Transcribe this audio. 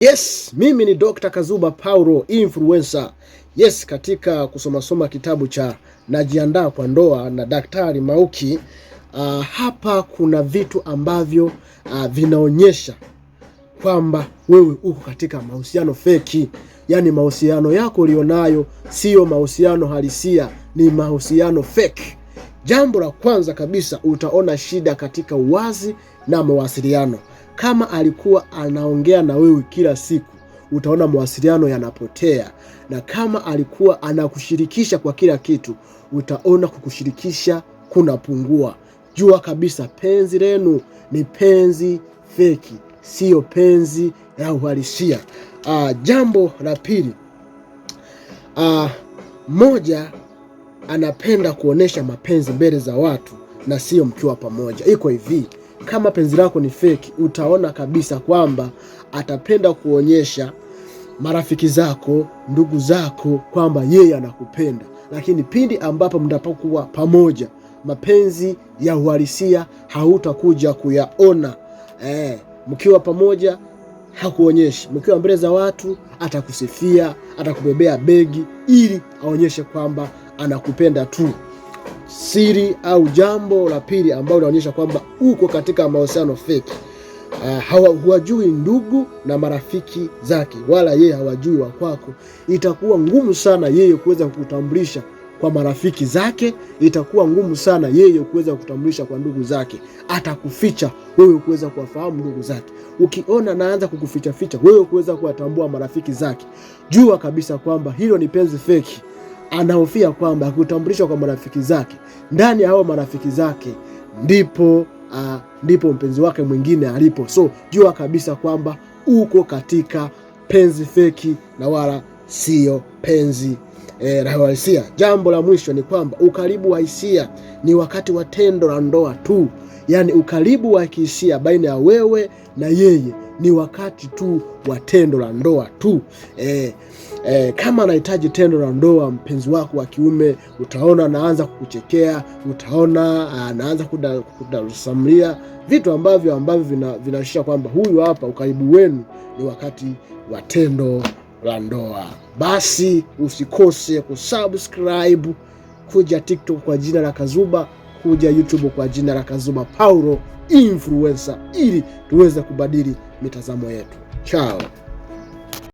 Yes, mimi ni Dr. Kazuba Paulo influencer. Yes, katika kusomasoma kitabu cha Najiandaa kwa Ndoa na Daktari Mauki, hapa kuna vitu ambavyo vinaonyesha kwamba wewe uko katika mahusiano feki. Yaani mahusiano yako ulionayo siyo mahusiano halisia, ni mahusiano feki. Jambo la kwanza kabisa, utaona shida katika uwazi na mawasiliano. Kama alikuwa anaongea na wewe kila siku, utaona mawasiliano yanapotea, na kama alikuwa anakushirikisha kwa kila kitu, utaona kukushirikisha kunapungua. Jua kabisa penzi lenu ni penzi feki, siyo penzi la uhalisia. Jambo la pili, moja anapenda kuonesha mapenzi mbele za watu na sio mkiwa pamoja. Iko hivi, kama penzi lako ni feki, utaona kabisa kwamba atapenda kuonyesha marafiki zako, ndugu zako kwamba yeye anakupenda, lakini pindi ambapo mtapokuwa pamoja, mapenzi ya uhalisia hautakuja kuyaona. Mkiwa pamoja hakuonyeshi, mkiwa mbele za watu atakusifia, atakubebea begi ili aonyeshe kwamba anakupenda tu. Siri au jambo la pili ambalo linaonyesha kwamba uko katika mahusiano feki, huwajui ndugu na marafiki zake, wala yeye hawajui wa kwako. Itakuwa ngumu sana yeye kuweza kukutambulisha kwa marafiki zake, itakuwa ngumu sana yeye kuweza kukutambulisha kwa ndugu zake. Atakuficha wewe kuweza kuwafahamu ndugu zake. Ukiona naanza kukuficha ficha wewe kuweza kuwatambua marafiki zake, jua kabisa kwamba hilo ni penzi feki. Anahofia kwamba akutambulishwa kwa marafiki zake, ndani ya hao marafiki zake ndipo mpenzi wake mwingine alipo. So jua kabisa kwamba uko katika penzi feki na wala siyo penzi la uhalisia. Jambo la mwisho ni kwamba ukaribu wa hisia ni wakati wa tendo la ndoa tu. Yaani ukaribu wa kihisia baina ya wewe na yeye ni wakati tu wa tendo la ndoa tu. Kama anahitaji tendo la ndoa mpenzi wako wa kiume, utaona anaanza kukuchekea, utaona anaanza kudasamlia vitu ambavyo vinaonyesha kwamba huyu hapa ukaribu wenu ni wakati wa tendo la ndoa. Basi usikose kusubscribe, kuja TikTok kwa jina la Kazuba, kuja YouTube kwa jina la Kazuba Paulo Influencer, ili tuweze kubadili mitazamo yetu. Chao.